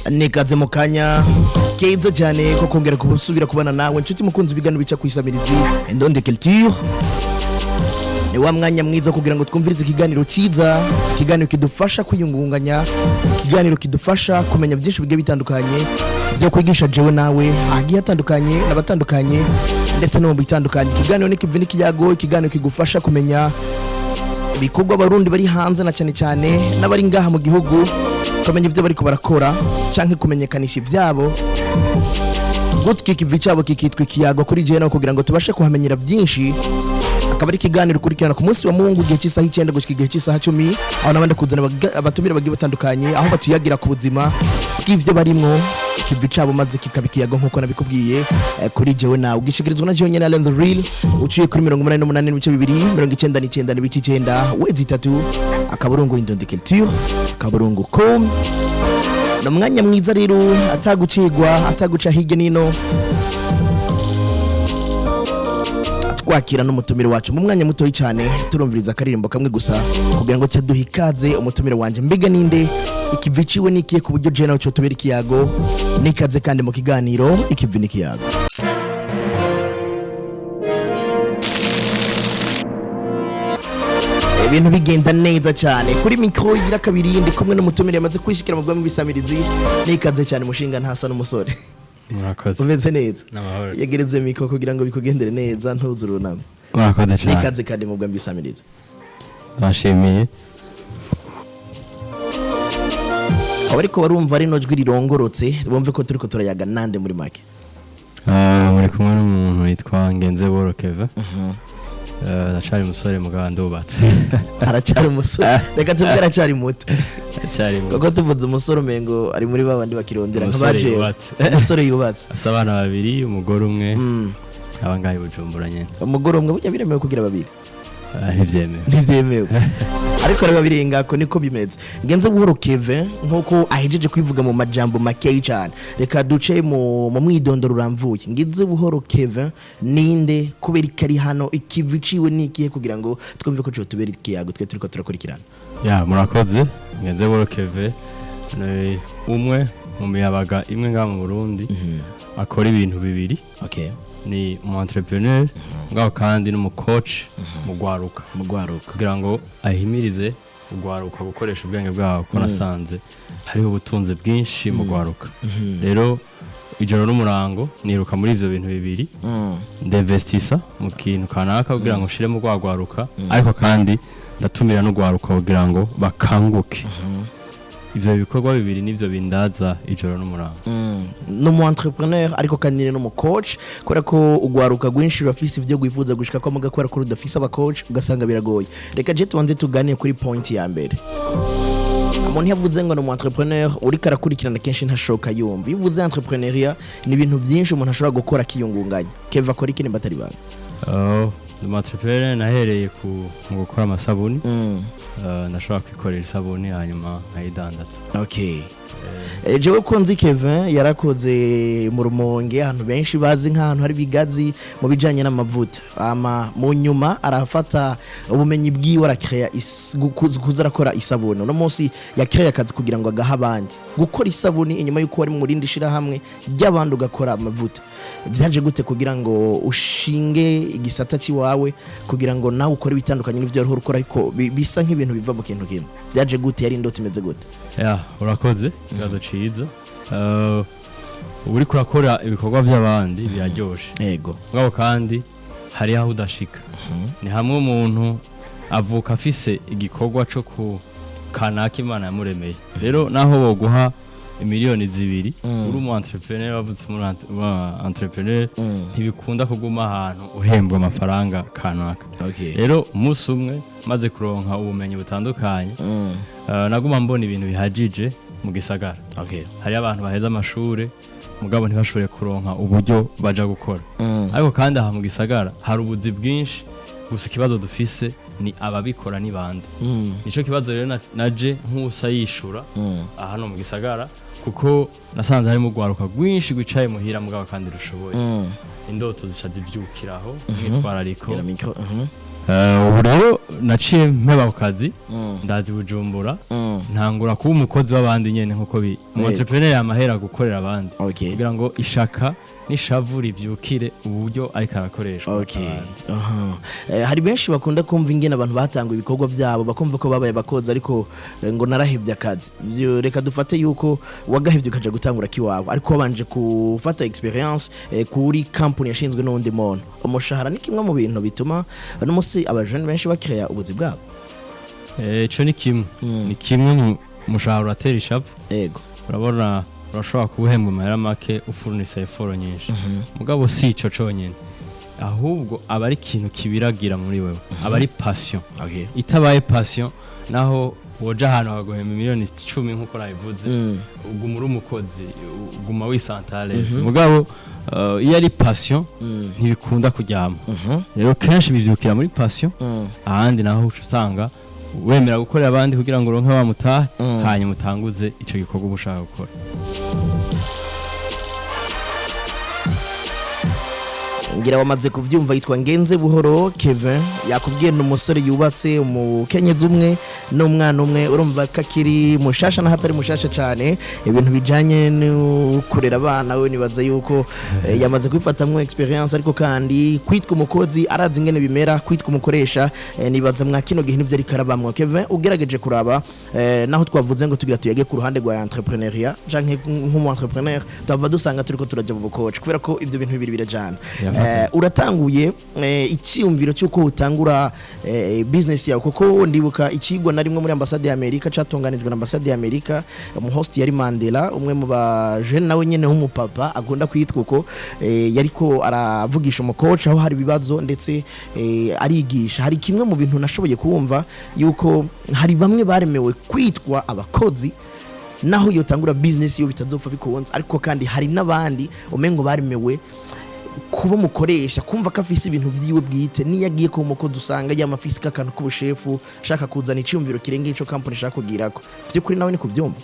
Nikaze mu kanya keza cyane ko kongera gusubira kubana nawe, inshuti mukunzi, ibiganiro bica ku isamirizi Indonde Culture. Ni wa mwanya mwiza kugira ngo twumvirize ikiganiro cyiza, ikiganiro kidufasha kwiyungunganya, ikiganiro kidufasha kumenya byinshi bigiye bitandukanye byo kwigisha jewe nawe ahagiye hatandukanye n'abatandukanye ndetse no mu bitandukanye. Ikiganiro ni Kivi n'ikiyago, ikiganiro kigufasha kumenya ibikorwa Abarundi bari hanze na cyane cyane n'abari ngaha mu gihugu, kumenya ibyo bariko barakora canke kumenyekanisha ivyabo, gutyo ikivi cyabo kikitwa ikiyago kuri jewe nawe kugira ngo tubashe kuhamenyera byinshi. Akaba ari ikiganiro ukurikirana ku munsi wa Mungu igihe cy'isaha 9 gushika igihe cy'isaha 10, aho nabandi kuzana abatumire bagiye batandukanye, aho batuyagira ku buzima bw'ivyo barimwo, ikivi cabo maze kikaba ikiyago nk'uko nabikubwiye. Kuri jewe nawe ugishikirizwa na jewe nyene Alain the Real, uciye kuri 88.2, 99.9, www.indondeculture.com. Ni umwanya mwiza rero, atagucigwa, ataguca hirya nino, twakira n'umutumire wacu mu mwanya mutoyi cyane. Turumviriza akaririmbo kamwe gusa kugira ngo cyaduhe ikaze umutumire wanje. Mbega ninde? Ikivi ciwe nikiye ku buryo je nawe cyo tubera ikiyago? Nikaze kandi mu kiganiro Ikivi n'ikiyago. Ibintu bigenda neza cyane. Kuri mikoro igira kabiri ndi kumwe n'umutumire yamaze kwishikira mu bwami bw'isamirizi. Nikaze cyane, mushinga ntasa n'umusore. Murakoze. Umeze neza? N'amahoro. Yegereze mikoro kugira ngo bikugendere neza, ntuze urunama. Murakoze cyane. Nikaze kandi mu bwami bw'isamirizi. Ndabashimiye. Abariko barumva rino jwi rirongorotse bumve ko turiko turayaga nande muri make? Muri kumwe n'umuntu witwa Ngenze Boro Keve. Ndacari umusore mugabo ndubatse. Aracyari umusore, reka tuvuge aracyari muto. Ndacari muto. Kuko tuvuze umusore umengo ari muri babandi bakirondera Umusore nk'abajewe. yubatse. Umusore yubatse. Afise abana babiri, umugore umwe. Aba ngaha i Bujumbura nyene. Umugore umwe, burya biremewe kugira babiri? Ntivyemewe. Ntivyemewe, ariko rero birengako niko bimeze. Ngenze buhoro Keve, nkuko ahejeje kwivuga mu majambo makeyi cyane, reka duce mu mwidondoro uramvuye. Ngenze buhoro Keve ninde? Kubera ko ari hano, ikivi ciwe nikihe kugira ngo twumve ko cyo tubera ikiyago twe turiko turakurikirana? Ya, murakoze. Ngenze Boro Keve ni umwe mu miyabaga imwe ngaha mu Burundi akora ibintu bibiri. Ni umu entrepreneur ngaho kandi n'umu coach mu gwaruka. Mugwaruka. Kugira ngo ahimirize ugwaruka gukoresha ubwenge bwabo, kuko nasanze hariho ubutunzi bwinshi mu gwaruka. Rero ijoro n'umurango niruka muri ivyo bintu bibiri, ndinvestisa mu kintu kanaka kugira ngo nshiremo rwa gwaruka, ariko kandi ndatumira n'ugwaruka kugira ngo bakanguke. Ivyo bikorwa bibiri nivyo bindaza ijoro n'umurango. Ni umu entrepreneur ariko kandi ni n'umu coach, kubera ko ugwaruka rwinshi rurafise ivyo rwifuza gushika ko muga kubera ko rudafise aba coach ugasanga biragoye. Reka je tubanze tuganire kuri point ya mbere. Umuntu yavuze ngo ni umu entrepreneur, uriko arakurikirana kenshi ntashoka yumva. Iyo uvuze entrepreneuriat ni ibintu byinshi umuntu ashobora gukora akiyungunganya. Keva akora iki nimba atari banga? Oh, ndi umu entrepreneur, nahereye mu gukora amasabuni. Ndashobora kwikorera isabuni hanyuma nkayidandaza. Okay. Jewe ko nzi Kevin yarakoze mu Rumonge, ahantu benshi bazi nk'ahantu hari bigazi mu bijanye n'amavuta, ama mu nyuma arafata ubumenyi bwiwe arakrea kuza arakora isabuni. Uno munsi yakrea akazi kugira ngo agahe abandi gukora isabuni. Inyuma y'uko wari mu rindi shirahamwe ry'abandi ugakora amavuta, vyaje gute kugira ngo ushinge igisata ciwawe kugira ngo nawe ukore ibitandukanye n'ivyo wari ukora, ariko bisa nk'ibintu biva mu kintu kimwe? Vyaje gute? Yari indoto imeze gute? Ya, urakoze, ikibazo ciza. Uriko urakora ibikorwa by'abandi biraryoshe. Mugabo kandi hari aho udashika. Ni hamwe umuntu avuka afise igikorwa co ku kanaka Imana yamuremeye. Rero naho boguha imiliyoni 2, uri umu entrepreneur, wavutse umu entrepreneur, ntibikunda kuguma ahantu uhembwa amafaranga kanaka. Rero umunsi umwe maze kuronka ubumenyi butandukanye, naguma mbona ibintu bihagije mu gisagara. Hariyo abantu baheza amashure mugabo ntibashobore kuronka uburyo baja gukora, ariko kandi aha mu gisagara hari ubuzi bwinshi. Gusa ikibazo dufise ni ababikora ni bande? Nico kibazo rero naje nk'usa yishura aha no mu gisagara, kuko nasanze harimo urwaruka rwinshi rwicaye muhira mugabo kandi rushoboye. Indoto zica zivyukiraho umwitwarariko. Gera micro. Ubu rero Naciye mpeba ku kazi, ndazi Bujumbura, ntangura kuba umukozi w'abandi nyene, nkuko bi umu entrepreneur yamahera gukorera abandi kugira ngo ishaka n'ishavu rivyukire uburyo ariko arakoreshwa abandi. Aha. Hari benshi bakunda kumva ingene abantu batanga ibikorwa byabo, bakumva ko babaye abakozi, ariko ngo narahevye akazi. Vyo reka dufate yuko wagahevye ukaja gutangura kiwawe, ariko wabanje gufata experience kuri company yashinzwe n'uwundi muntu. Umushahara ni kimwe mu bintu bituma uno musi abajene benshi bakireya ubuzi bwabo. Ico ni kimwe, ni kimwe mu mushahara uratera ishavu. Urabona, urashobora kuwuhembwa amahera make ufurnisa effort nyinshi, mugabo si ico conyene, ahubwo aba ari ikintu kibiragira muri wewe, aba ari passion. Itabaye passion, naho woja ahantu bakaguhemba miliyoni 10 nk'uko nabivuze, uguma uri umukozi, uguma wisanta à l'aise. Mugabo iyo ari passion, ntibikunda kuryama. Rero kenshi bivyukira muri passion. Ahandi naho uca usanga wemera gukorera abandi kugira ngo uronke wa mutahe, hanyuma utanguze ico gikorwa uba ushaka gukora. Ngira wamaze kuvyumva, yitwa Ngenze Buhoro Kevin. Yakubwiye ni umusore yubatse, umukenyezi umwe n'umwana umwe. Urumva ko akiri mushasha naho atari mushasha cane. Ibintu bijanye no kurera abana, we nibaza yuko yamaze kubifatamwo experience, ariko kandi kwitwa umukozi arazi ingene bimera, kwitwa umukoresha nibaza mwa kino gihe nivyo ariko arabamwo. Kevin, ugerageje kuraba, naho twavuze ngo tugira tuyage ku ruhande rwa entrepreneuriat canke nk'umu entrepreneur, twava dusanga turiko turaja mu bukoci, kubera ko ivyo bintu bibiri birajana. Birafatanye. Uratanguye icyiyumviro cy'uko utangura business yawe, kuko ndibuka ikigwa na rimwe muri ambasade ya Amerika catunganijwe na ambasade ya Amerika, umuhost yari Mandela, umwe mu ba jeune nawe nyene w'umupapa akunda kwitwa uko. Yariko aravugisha umukoci aho hari ibibazo, ndetse arigisha. Hari kimwe mu bintu nashoboye kumva, yuko hari bamwe baremewe kwitwa abakozi, naho yotangura business yo bitazopfa bikunze, ariko kandi hari n'abandi umengo baremewe kuba umukoresha, kumva ko afise ibintu vyiwe bwite. Niyo agiye kuba umukozi, usanga yama afise akantu k'ubushefu, ashaka kuzana iciyumviro kirenga ico company ishaka kugirako. Vy'ukuri nawe ni kuvyumva?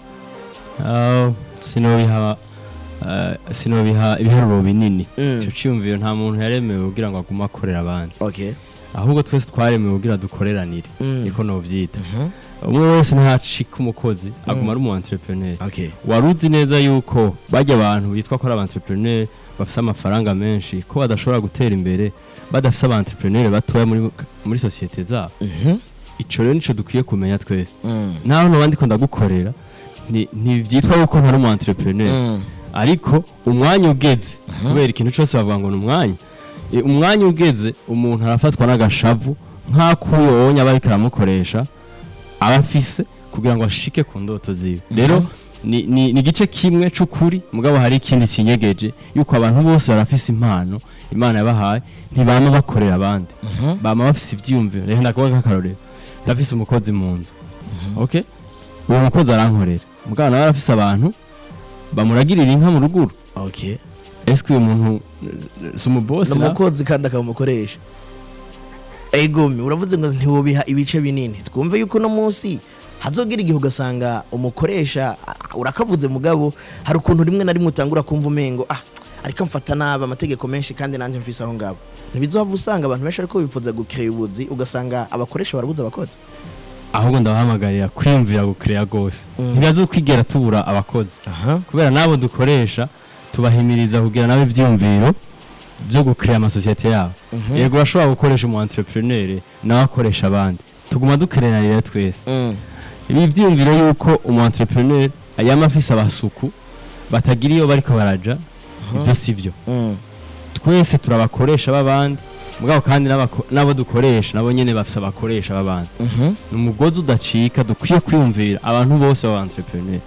Sinobiha ibiharuro binini. Ico ciyumviro, nta muntu yaremewe kugira ngo agume akorera abandi, ahubwo twese twaremewe kugira dukoreranire. Niko novyita. Umwe wese ntacika umukozi, aguma ari umu entrepreneur. Wari uzi neza yuko bajya abantu bitwa ko ari aba entrepreneur bafise amafaranga menshi, ko badashobora gutera imbere badafise aba entrepreneur batoya muri société zabo? Ico rero nico dukwiye kumenya twese. Naho noba ndiko ndagukorera, ntivyitwa yuko ntari umu entrepreneur, ariko umwanya ugeze, kubera ikintu cyose bavuga ngo ni umwanya, umwanya ugeze umuntu arafatwa n'agashavu nk'akuyo wonya aba ariko aramukoresha aba afise kugira ngo ashike ku ndoto ziwe. Rero ni igice kimwe c'ukuri, mugabo hari ikindi kinyegeje, yuko abantu bose barafise impano Imana yabahaye, ntibama bakorera abandi, bama bafise ivyiyumviro. Rero ndakuvuga nk'akarorero, ndafise umukozi mu nzu, okay, uwo mukozi arankorera, mugabo nawe arafise abantu bamuragirira inka mu ruguru. Eske uyu muntu si umubosi? Ni umukozi kandi akamukoresha. Egomi, uravuze ngo ntiwobiha ibice binini, twumve yuko uno munsi hazogira igihe ugasanga umukoresha urakavuze, mugabo hari ukuntu rimwe na rimwe utangura kumva umengo ariko amfata nabi, amategeko menshi, kandi nanjye mfise aho ngabo. Ntibizohava usanga abantu benshi ariko bifuza gukeya ubuzi, ugasanga abakoresha barabuze abakozi? Ahubwo ndabahamagarira kwiyumvira gukeya rwose. Ntibazokwigera tubura abakozi, kubera n'abo dukoresha tubahimiriza kugira nabo ivyiyumviro byo gukeya amasosiyete yabo. Yego, urashobora gukoresha umu entrepreneur nawe akoresha abandi, tuguma dukerenanira twese. Ibi vyiyumviro yuko umu entrepreneur yama afise abasuku batagira iyo bariko baraja, ivyo sivyo. Twese turabakoresha b'abandi, mugabo kandi n'abo dukoresha nabo nyene bafise abakoresha b'abandi. Ni umugozi udacika. Dukwiye kwiyumvira abantu bose baba entrepreneur.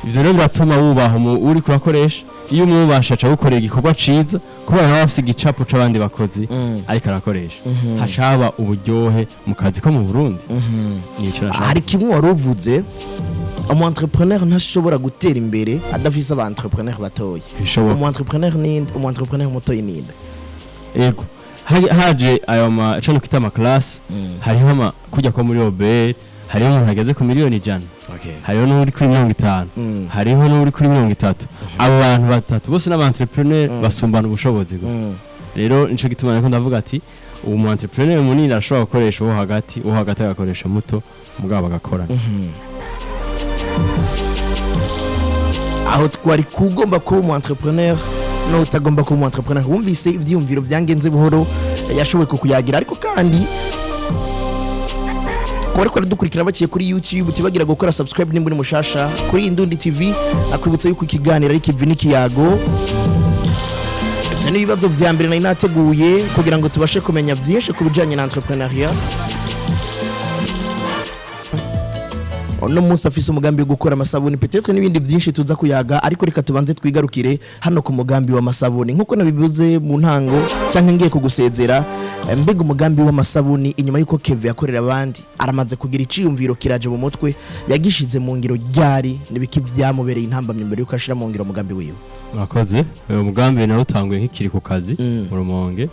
Ivyo rero biratuma wubaha uri kurakoresha. Iyo umwubasha, aca gukorera igikorwa ciza, kubera nawe afise igicapo c'abandi bakozi ariko arakoresha. Haca haba uburyohe mu kazi ko mu Burundi. Nico nashaka. Hari kimwe wari uvuze, umu entrepreneur ntashobora gutera imbere adafise aba entrepreneur batoya. Bishoboka. Umu entrepreneur ninde? Umu entrepreneur mutoyi ninde? Yego, haje ayo ma ico kwita ama classe, hariho ama kujya ko muri OBR, hariho umuntu ageze ku miliyoni 100, hariho n'uri kuri 50, hariho n'uri kuri 30. Abo bantu batatu bose n'aba entrepreneur, basumbana ubushobozi gusa. Rero nico gituma nariko ndavuga ati Uwo mu entrepreneur munini arashobora gukoresha uwo hagati, uwo hagati agakoresha muto, mugabo bagakorana. Aho twari kugomba kuba umu entrepreneur no utagomba kuba umu entrepreneur. Wumvise ibyiyumviro byangenze buhoro yashoboye kukuyagira, ariko kandi kuba ariko aradukurikirana baciye kuri YouTube, tibagira gukora subscribe nimba uri mushasha kuri Indundi TV. Akwibutsa yuko ikiganiro ari Kivi n'ikiyago. Ibyo ni ibibazo vya mbere nari nateguye kugira ngo tubashe kumenya byinshi ku bijyanye na entrepreneuriat. Uno munsi afise umugambi wo gukora amasabuni, peut-être n'ibindi byinshi tuza kuyaga, ariko reka tubanze twigarukire hano ku mugambi w'amasabuni nk'uko nabivuze mu ntango cyangwa ngiye kugusezera. Mbega umugambi w'amasabuni, inyuma y'uko Keve yakorera abandi aramaze kugira iciyumviro kiraje mu mutwe, yagishize mu ngiro ryari? Nibiki byamubereye intambamyi mbere y'uko ashira mu ngiro umugambi wiwe? Murakoze. Uyu mugambi nawutanguye nkikiri ku kazi mu Rumonge,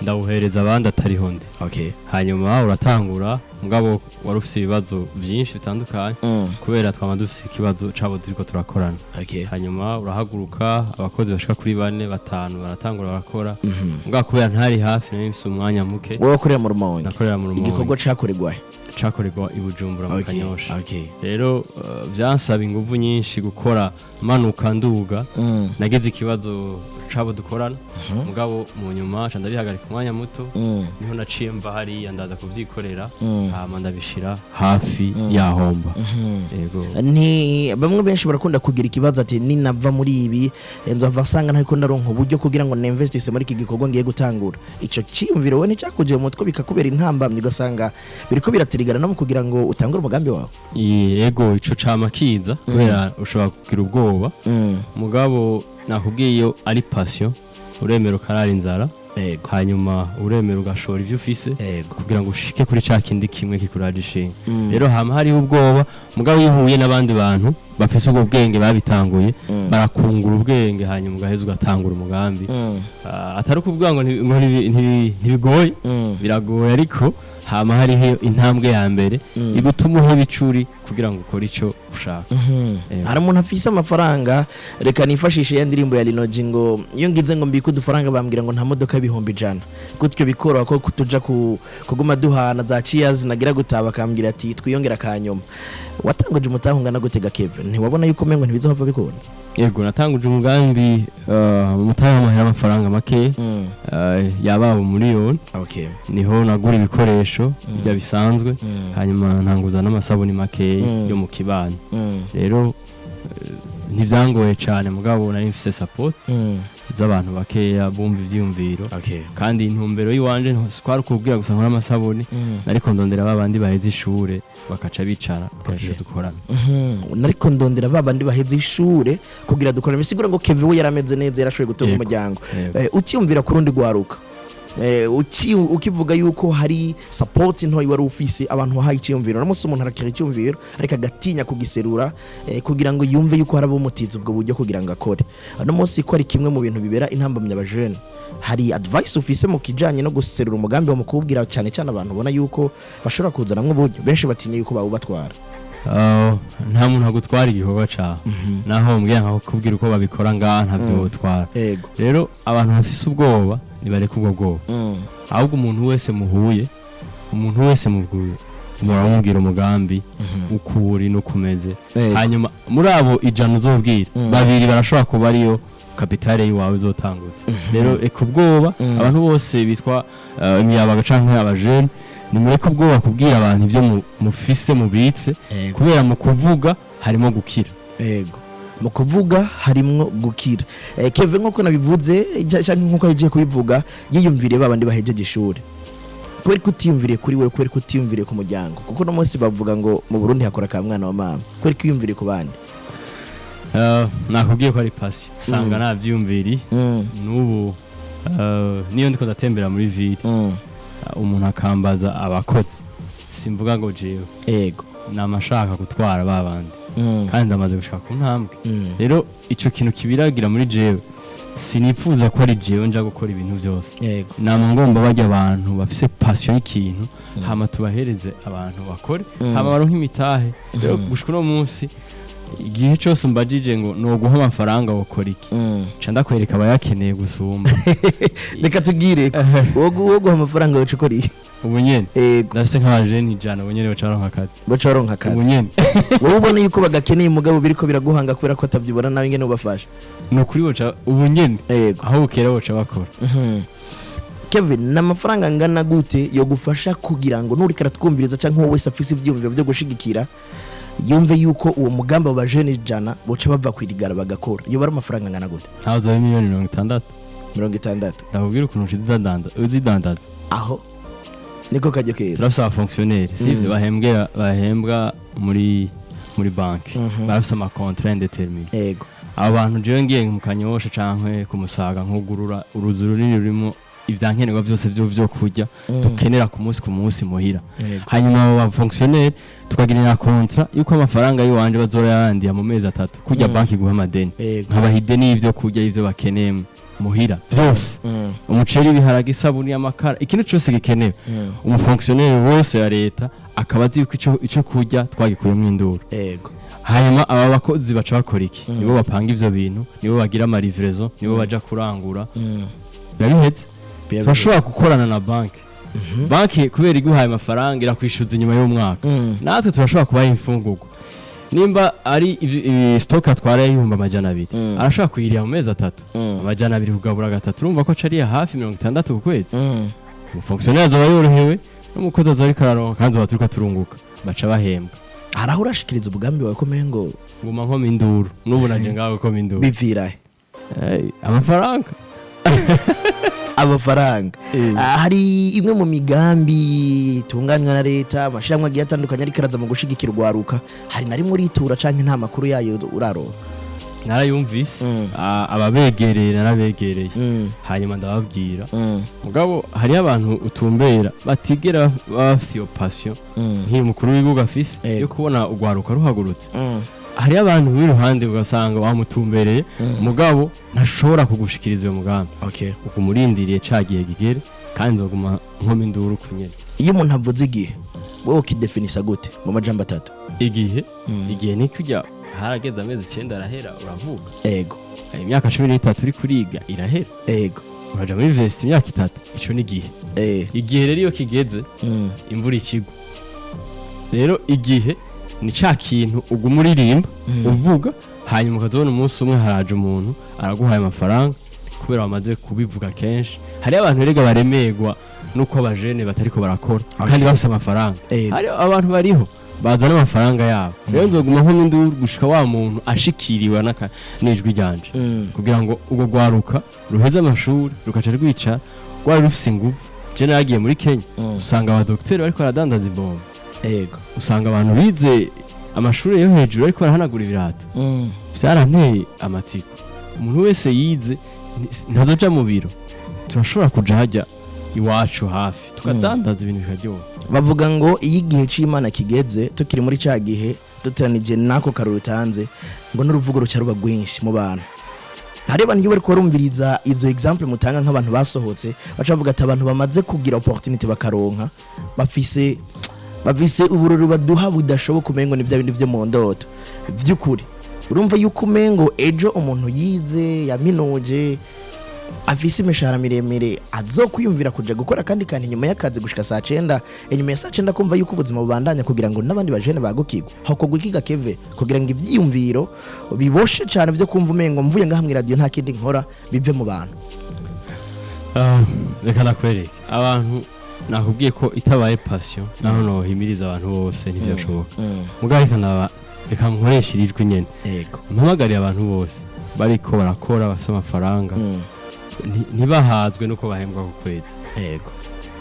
ndawuhereza abandi atariho ndi. Hanyuma uratangura, mugabo wari ufise ibibazo byinshi bitandukanye, kubera twama dufise ikibazo cabo turiko turakorana. Hanyuma urahaguruka, abakozi bashika kuri bane, batanu baratangura barakora, mugabo kubera ntari hafi, nari mfise umwanya muke. Wowe wakorera mu Rumonge? Nakorera mu Rumonge. Igikorwa cakorerwa he? Cakorerwa i Bujumbura mu Kanyosha. Rero vyansaba inguvu nyinshi gukora manuka nduga. Nagize ikibazo cabo dukorana, mugabo mu nyuma ca ndabihagarika umwanya muto. Niho naciye mva hariya ndaza kuvyikorera, hama ndabishira hafi yahomba. Yego. Ni bamwe benshi barakunda kugira ikibazo ati: "Ninava muri ibi, nzova nsanga ntariko ndaronka uburyo kugira ngo ninvestise muri iki gikorwa ngiye gutangura." Ico ciyumviro wowe nticyakuje mu mutwe bikakubera intambamyi, ugasanga biriko biratirigana no mu kugira ngo utangure umugambi wawe? Yego, ico cama kiza kubera ushobora kugira ubwoba, mugabo nakubwiye, iyo ari passion uremera ukarara inzara. Hanyuma uremera ugashora ivyo ufise kugira ngo ushike kuri ca kindi kimwe kikuraje ishinga. Rero hama hariho ubwoba, mugabo iyo uhuye n'abandi bantu bafise ubwo bwenge babitanguye, barakungura ubwenge, hanyuma ugaheza ugatangura umugambi. Atari ukuvuga ngo ntibigoye. Biragoye, ariko hama hariho intambwe ya mbere igutuma uheba icuri kugira ngo ukore ico ushaka. Yego. Hari umuntu afise amafaranga, reka nifashishe ya ndirimbo ya Linoji, ngo iyo ngize ngo mbike udufaranga bambwira ngo nta modoka y'100,000, gutyo bikoroha ko tuja kuguma duhana za cheers, nagira gutaba akambwira ati twiyongera akanyuma. Watanguje umutahe ungana gute ga Kevin? Ntiwabona yuko umengo ntibizohava bikunda? Yego, natanguje umugambi umutahe w'amahera, amafaranga make, yababa 1 miliyoni. Niho nagura ibikoresho bijya bisanzwe, hanyuma ntanguza n'amasabuni makeya yo mu kibano. Rero ntivyangoye cane, mugabo nari mfise support z'abantu bakeya bumva ivyiyumviro. Kandi intumbero y'iwanje twari ukubwira gusa nkora amasabuni, ariko ndondera babandi baheze ishure bakaca bicara kugira dukorana. Nariko ndondera ba bandi baheze ishure kugira dukorane, bisigura ngo Kevin we yarameze neza, yarashoboye gutunga umuryango. Yego. Ukiyumvira ku rundi rwaruka, ukivuga yuko hari support ntoyi wari ufise, abantu wahaye iciyumviro, no munsi umuntu arakira iciyumviro ariko agatinya kugiserura, kugira ngo yumve yuko hari abumutiza ubwo buryo kugira ngo akore. Ano munsi ko ari kimwe mu bintu bibera intambamyi abajene, hari advice ufise mu kijanye no guserura umugambi wa mukubwira, cyane cyane abantu ubona yuko bashobora kuzanamwo uburyo, benshi batinya yuko bawubatwara? Nta muntu agutwara igikorwa cawe, naho mbwira nka kubwira uko babikora ngaha ntavyo wotwara. Rero abantu bafise ubwoba nibareke ubwo bwoba. Ahubwo umuntu wese muhuye, umuntu wese mubwiye, muramubwira umugambi uko uri n'uko umeze. Hanyuma muri abo 100 uzobwira, babiri barashobora kuba ariyo capital yiwawe izotangutse. Rero reka ubwoba. Abantu bose bitwa imiyabaga canke abajene, nimureke ubwoba kubwira abantu ivyo mufise mubitse, kubera mu kuvuga harimo gukira. Ego, mu kuvuga harimwo gukira. Kevin, nkuko nabivuze canke nkuko yagiye kubivuga, yiyumviriye babandi bahejeje ishuri. Kubera ko utiyumviriye kuri wewe, kubera ko utiyumviriye ku muryango? Kuko no munsi bavuga ngo mu Burundi hakora ka mwana wa mama. Kubera ko uyumviriye ku bandi? Nakubwiye ko ari passion, usanga navyiyumviriye. N'ubu niyo ndiko ndatembera muri ville, umuntu akambaza abakozi, simvuga ngo jewe namashaka gutwara ba bandi, kandi ndamaze gushika ku ntambwe. Rero ico kintu kibiragira muri jewe, sinipfuza ko ari jewe nja gukora ibintu byose. Nama ngomba bajya abantu bafise passion y'ikintu, hama tubahereze abantu bakore, hama baronke imitahe. Rero gushika uno munsi Igihe cyose umbajije ngo noguha amafaranga wokora iki, nca ndakwereka abayakeneye gusumba. Reka tubwire, wowe guha amafaranga wacu ukora iki? Ubu nyene? Ego. Ndafise nk'abajene 100 ubu nyene baca baronka akazi. Baca baronka Ubu akazi? nyene. Wowe ubona yuko bagakeneye, umugabo biriko biraguhanga kubera ko atabyibona nawe ingene ubafasha. Ni ukuri, boca ubu nyene. Aho bukera boca bakora. Kevin, ni amafaranga angana gute yo gufasha kugira ngo nuriko aratwumviriza cyangwa uwo wese afise ivyiyumviro byo gushigikira yumve yuko uwo mugambi wa bajene 100 boca bava kwirigara bagakora, yoba ari amafaranga angana gute? Ntawe uzaba miliyoni 60. 60? Ndakubwira ukuntu uzidandaza. Aho niko kajya keza. Turafise abafonctionnaire, sivyo? Bahembwa muri banki, barafise amacontrats indéterminés. Abo bantu, jewe ngiye mu Kanyosha canke ku Musaga nkugurura uruzu runini rurimo ivyankenerwa byose vyo kurya dukenera ku munsi ku munsi muhira, hanyuma abo bafonctionnaire tukagirira contrat yuko amafaranga y'iwanje bazorayandiha mu mezi 3, kurya banki guha amadeni, nkabaha ideni y'ivyo kurya, y'ivyo bakeneye muhira byose, umuceri, ibiharage, isabuni, amakara, ikintu cyose gikenewe. Umufonctionnaire wese wa leta akaba azi yuko ico kurya twagikuyemo induru. Hanyuma aba bakozi baca bakora iki? Nibo bapanga ivyo bintu, nibo bagira amalivraison, nibo baja kurangura. Biba biheze. Turashobora gukorana na banki. Banki kubera iguhaye amafaranga irakwishyuza inyuma y'umwaka. Natwe turashobora kubaha imfungurwa. Nimba ari stock atwara 200,000, arashobora kuyiriha mu mezi 3. 200 kugabura gatatu, urumva ko acariye hafi 60 ku kwezi. Umufonctionnaire azaba yorohewe n'umukozi azaba ariko araronka, kandi azaba turiko turunguka, baca bahembwa. Hari aho urashikiriza umugambi wawe komeye ngo Nguma nkoma induru, n'ubu naje ngaho gukoma induru. Bivirahe? Amafaranga. Amafaranga. Hari imwe mu migambi itunganywa na leta, amashirahamwe agiye atandukanye ariko araza mu gushigikira urwaruka. Hari na rimwe uritura canke nta makuru yayo uraronka? Narayumvise. Ababegereye narabegereye, hanyuma ndababwira. Mugabo hariyo abantu utumbera batigera baba bafise iyo passion nk'iyo umukuru w'igihugu afise yo kubona urwaruka ruhagurutse. Hariyo abantu b'iruhande ugasanga wamutumbereye, mugabo ntashobora kugushikiriza uyo mugambi. Uguma urindiriye ca gihe kigere, kandi nzoguma nkoma induru ku nyene. Iyo umuntu avuze igihe, wowe ukidefinisa gute mu majambo atatu? Igihe, igihe ni kujya harageze amezi 9 arahera, uravuga. Imyaka 13 uri kuriga irahera. Uraja muri university imyaka 3, ico ni igihe. Igihe rero iyo kigeze, imvura ikigwa. Rero igihe ni ca kintu uguma uririmba uvuga, hanyuma ukazabona umunsi umwe haraje umuntu araguhaye amafaranga kubera wamaze kubivuga kenshi. Hariyo abantu erega baremerwa nuko abajene batariko barakora kandi bafise amafaranga. Hariyo abantu bariho bazana amafaranga yabo. Rero nzoguma nk'undi gushika wa muntu ashikiriwe n'ijwi ryanje, kugira ngo urwo rwaruka ruheze amashuri rukaca rwica rwari rufise inguvu. Je naragiye muri Kenya, usanga abadokiteri bariko baradandaza ibomba, usanga abantu bize amashuri yo hejuru ariko barahanagura ibirato. Byaranteye amatsiko. Umuntu wese yize ntazoja mu biro, turashobora kuja hajya iwacu hafi tukadandaza ibintu bikaryoha. Bavuga ngo iyo igihe c'Imana kigeze, tukiri muri ca gihe duteranije n'ako karori utanze, ngo n'uruvugo ruca ruba rwinshi mu bantu. Hari abantu iyo bariko barumviriza izo example mutanga nk'abantu basohotse, baca bavuga ati abantu bamaze kugira opportunity bakaronka bafise ubururu baduha budashoboka, umengo ni bya bindi vyo mu ndoto. Vy'ukuri urumva yuko umengo ejo umuntu yize yaminuje afise imishahara miremire azokwiyumvira kuja gukora kandi kantu inyuma y'akazi gushika saa 9, inyuma ya saa 9 kumva yuko ubuzima bubandanya kugira ngo n'abandi bajene bagukirwe. Hakorwa ikiga keve kugira ngo ivyiyumviro biboshe cane vyo kumva umengo mvuye ngaha mw'iradiyo nta kindi nkora bive mu bantu? Reka nakwereke abantu. Nakubwiye ko itabaye passion, naho nohimiriza abantu bose ntivyashoboka. Mugabo reka nkoreshe ijwi nyene, mpamagariye abantu bose bariko barakora bafise amafaranga, ntibahazwe nuko bahembwa ku kwezi,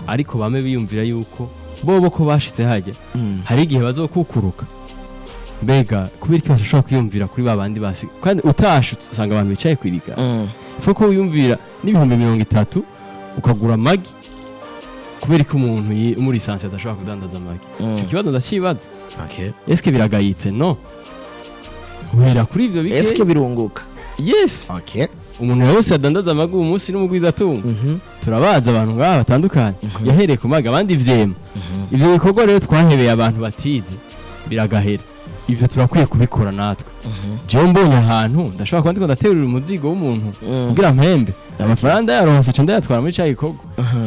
ariko bame biyumvira yuko bobo ko bashitse hajya, hari igihe bazokukuruka. Mbega kubera iki bashobora kwiyumvira kuri ba bandi basi? Kandi utashe usanga abantu bicaye kwiriga. Ifo ko wiyumvira n'30,000 ukagura amagi, kubera ko umuntu muri lisansi adashobora kudandaza amagi? Ico kibazo ndakibaza. Eske biragayitse? No uhera kuri ivyo bike. Eske birunguka? Yes. Umuntu wese adandaza amagi uyu munsi n'umugwizatunga. Turabazi abantu ngaha batandukanye yahereye ku magi, abandi ivyema. Ivyo bikorwa rero twahebeye abantu batize biragahera. Ivyo turakwiye kubikora natwe. Jewe mbonye ahantu ndashobora kuba ndiko ndaterura umuzigo w'umuntu kugira mpembe amafaranga, ndayaronse ca ndayatwara muri ca gikorwa.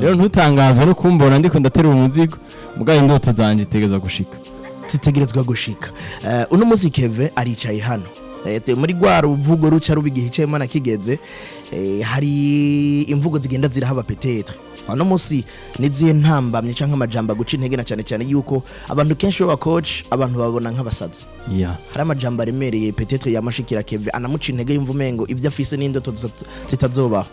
Rero ntutangazwe no kumbona ndiko ndaterura umuzigo, mugabo indoto zanje itegerezwa gushika. Zitegerezwa gushika. Uno munsi Keve aricaye hano. Muri rwa ruvugo ruca ruba igihe icemana kigeze, hari imvugo zigenda zirahaba. Peut-être uno munsi nizihe ntambamye canke amajambo aguca intege, na cyane cyane yuko abantu kenshi baba coach, abantu babona nk'abasazi? Hari amajambo aremereye peut-être yamashikira Keve, anamuca intege, yumva umengo ibyo afise n'indoto zitazobaho.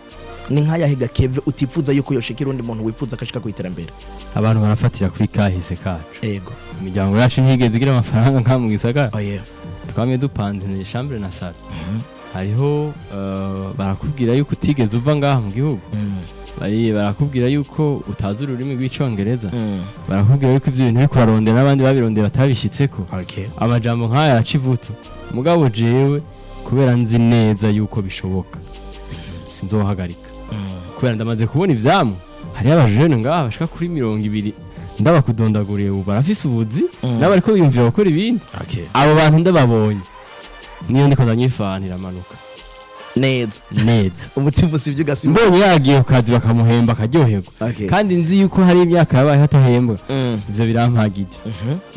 Ni nk'ayahiga Keve utifuza yuko yoshikira undi muntu wifuza akashika ku iterambere? Abantu barafatira kuri kahise kacu. Imiryango yacu ntiyigeze igira amafaranga nka mu gisagara. Oye. Twamye dupanze ni chambre na salle. Hariho barakubwira yuko utigeze uva ngaha mu gihugu, bari barakubwira yuko utazi ururimi rw'icongereza, barakubwira yuko ivyo bintu uriko urarondera n'abandi babirondera batabishitseko. Amajambo nk'aya araca ivutu, mugabo jewe kubera nzi neza yuko bishoboka, sinzohagarika, kubera ndamaze kubona ivyamwa. Hariho abajene ngaha bashika kuri 20 ndabakudondaguriye, ubu barafise ubuzi nabo bariko biyumvira gukora ibindi. Abo bantu ndababonye, niyo ndiko ndanyifana iramanuka. Neza. Neza. Umutima usibye ugasimba. Mbonye yagiye ku kazi bakamuhemba akaryoherwa, kandi nzi yuko hari imyaka yabaye hatahembwa, ivyo birampagije,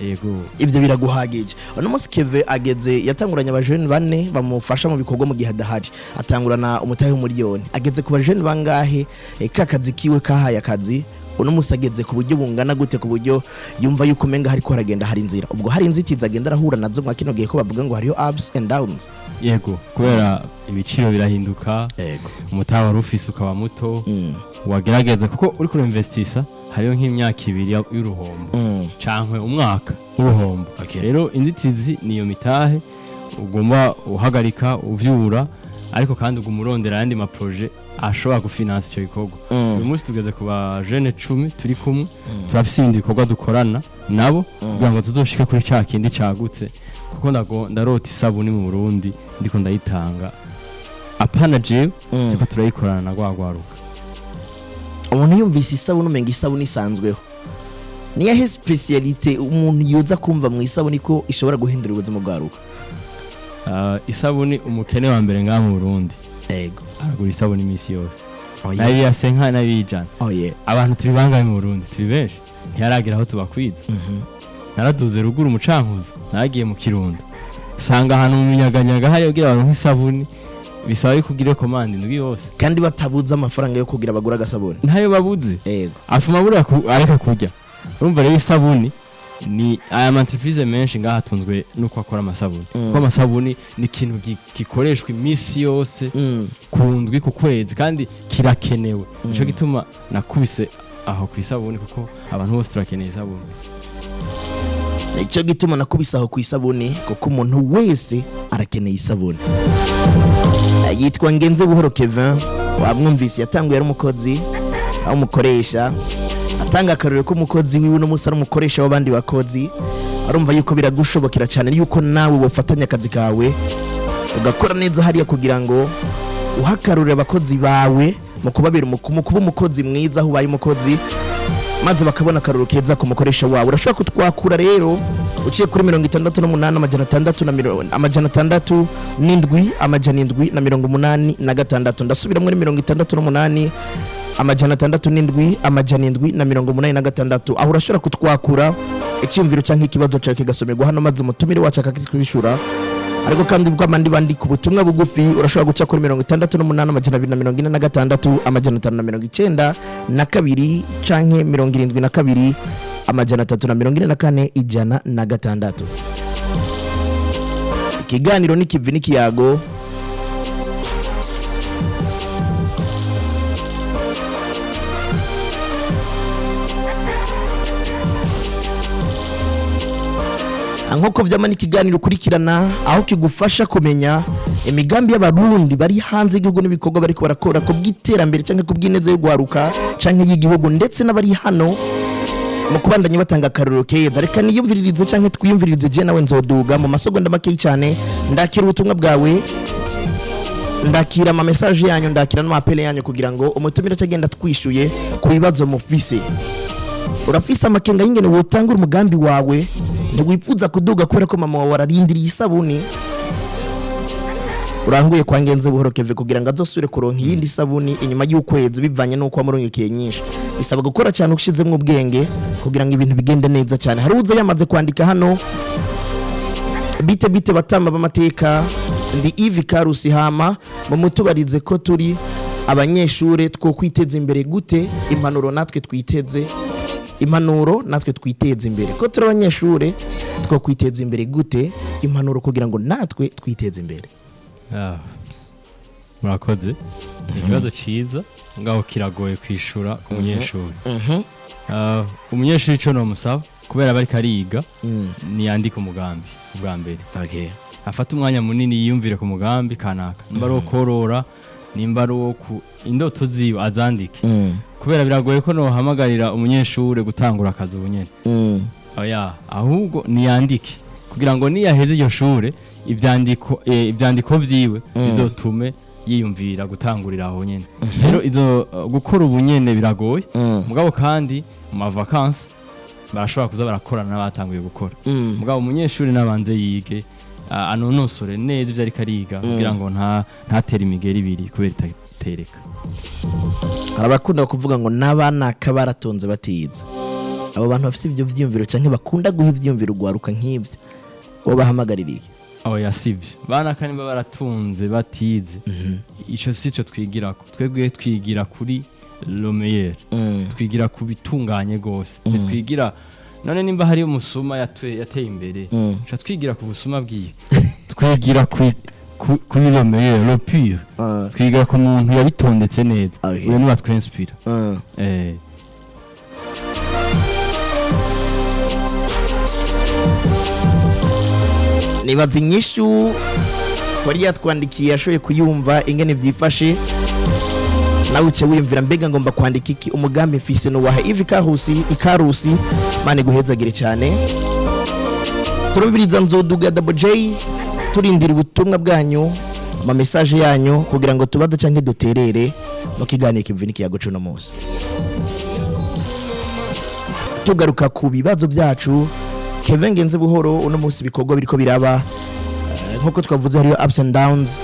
yego. Ibyo biraguhagije. Uno munsi Keve ageze, yatanguranye abajene bane bamufasha mu bikorwa mu gihe adahari, atangurana umutahe w'umuriyoni, ageze ku bajene bangahe? Ka kazi kiwe kahaye akazi, uno munsi ageze ku buryo bungana gute, ku buryo yumva yuko umenga hariko haragenda hari inzira, ubwo hari inzitizi agenda arahura nazo mwa kino gihe, ko bavuga ngo hariho ups and downs? Yego, kubera ibiciro birahinduka, umutahe wari ufise ukaba muto, wagerageza kuko uriko urinvestisa, hariho nk'imyaka 2 y'uruhombo cankwe umwaka w'uruhombo. Rero inzitizi niyo mitahe ugomba uhagarika uvyura, ariko kandi uguma urondera ayandi ma projets ashobora gufinansa ico gikorwa. Uyu munsi tugeze ku ba jeunes 10 turi kumwe, turafise ibindi bikorwa dukorana nabo kugira ngo tuzoshike kuri ca kindi cagutse, kuko ndarota isabuni mu Burundi ndiko ndayitanga, apana jewe, turiko turayikorana na rwagwaruka. Umuntu yumvise isabune umenga isabune isanzweho. Niyahe spécialité umuntu yoza kumva mu isabune ko ishobora guhindura ubuzima bwaruka? Isabuni, umukene wa mbere ngaha mu Burundi aragura isabuni iminsi yose, nayo senka nayo ijana. Abantu turi bangahe mu Burundi? Turi benshi, ntiyaragera aho tubakwiza. Naraduze ruguru mu Cankuzo, naragiye mu Kirundo, sanga ahantu mu minyaganyaga hariyo kugira abantu nk'isabuni bisaba yuko ugire commande indwi yose. Kandi batabuze amafaranga yo kugira bagura agasabune. Ntayo babuze. Afuma buriya areka kurya. Urumva rero isabuni ni aya ma entreprise menshi ngaha atunzwe nuko akora amasabuni, kuko amasabuni ni ikintu gikoreshwa iminsi yose, ku ndwi, ku kwezi, kandi kirakenewe. Nico gituma nakubise aho ku isabuni, kuko abantu bose turakeneye isabuni. Nicyo gituma nakubise aho ku isabune, kuko umuntu wese arakeneye isabune. Yitwa Ngenze Buhoro Kevin, wamwumvise. Yatanguye ari umukozi aho umukoresha atanga akarorero ko umukozi wiwe uno munsi ari umukoresha w'abandi bakozi. Arumva yuko biragushobokera cyane yuko nawe wofatanya akazi kawe ugakora neza hariya, kugira ngo uhe akarorero abakozi bawe mu kubabera mu kuba umukozi mwiza aho ubaye umukozi, maze bakabona akarorero keza ku mukoresha wawe. Urashobora kutwakura rero uciye kuri 68 607 786. Ndasubira muri 68 607 786. Aho urashobora kutwakura, icyumviro cyangwa ikibazo cyawe kigasomerwa hano, maze umutumire wacu akakishyura. Ariko kandi ubwo abandi bandika ubutumwa bugufi, urashobora guca kuri 68 246 592 canke 72 344 106. Ikiganiro ni Kivi n'ikiyago. Nk'uko vyama n'ikiganiro ukurikirana aho kigufasha kumenya imigambi y'abarundi bari hanze y'igihugu n'ibikorwa bariko barakora ku bw'iterambere canke ku bw'ineza y'urwaruka canke y'igihugu, ndetse n'abari hano mu kubandanya batanga akarorero keza. Reka niyumviririze canke twiyumviririze je nawe nzoduga mu masegonda makeyi cyane. Ndakira ubutumwa bwawe, ndakira ama message yanyu, ndakira n'ama appel yanyu, kugira ngo umutumire agenda twishuye ku bibazo mufise. Urafise amakenga y'ingene wotangura umugambi wawe. Ntiwifuza kuduga kubera ko mama wawe ararindiriye isabuni uranguye kwa Ngenze Buhoro Keve kugira ngo azosubire kuronka iyindi sabuni inyuma y'ukwezi, bivanye n'uko wamurungikiye nyinshi. Bisaba gukora cyane, ushizemo ubwenge kugira ngo ibintu bigende neza cyane. Hari uza yamaze kwandika hano: "Bite bite batama b'amateka, ndi Ivi Karusi. Hama mumutubarize ko turi abanyeshure two kwiteza imbere gute? Impanuro natwe twiteze, impanuro natwe twiteze imbere. Ko turi abanyeshure two kwiteza imbere gute? Impanuro kugira ngo natwe twiteze imbere." Ah, murakoze, ni ikibazo ciza, ngaho kiragoye kwishura ku munyeshuri. Ah, umunyeshuri ico nomusaba, kubera aba ariko ariga, niyandike umugambi ubwa mbere, afate umwanya munini yiyumvire ku mugambi kanaka, nimba ari uwo korora, nimba ari uwo ku indoto ziwe, azandike, kubera biragoye ko nohamagarira umunyeshure gutangura akazi ubu nyene. Oya, ahubwo niyandike kugira ngo niyaheze iryo shure, ivyandiko vyiwe bizotume yiyumvira gutangurira aho nyene. Rero izo gukora ubu nyene biragoye, mugabo kandi mu ma vacances barashobora kuza barakorana n'abatanguye gukora. Mugabo umunyeshuri nabanze yige, anonosore neza ivyo ariko ariga, kugira ngo ntatere imigeri ibiri kubera itatereka. Hari abakunda kuvuga ngo n'abanaka baratonze batize. Abo bantu bafite ibyo vyiyumviro canke bakunda guha ivyiyumviro ugwaruka nk'ivyo, bo bahamagarira iki? Oya, sivyo. Banaka nimba baratunze batize, ico sico twigirako. Twebwe twigira kuri le meilleur, twigira ku bitunganye gose, ntitwigira none nimba hari umusuma yateye imbere, tuca twigira ku busuma bwiwe? Twigira kuri le meilleur, le pur. Twigira ku muntu yabitondetse neza. Uyo niwe atwinspira. Nibaza inyishu wari yatwandikiye yashoboye kuyumva ingene byifashe. Nawe uce wiyumvira: mbega ngomba kwandika iki? Umugambi mfise nuwahe? Ivi Karusi, ikarusi, mane guhezagire cyane. Turumviriza Nzoduga, Double J. Turindira ubutumwa bwanyu, ama message yanyu, kugira ngo tubaze canke duterere mu kiganiro Kivi n'ikiyago cuno munsi, tugaruka ku bibazo byacu. Kevin Ngenze Buhoro, uno munsi ibikorwa biriko biraba, nkuko twavuze, hariyo ups and downs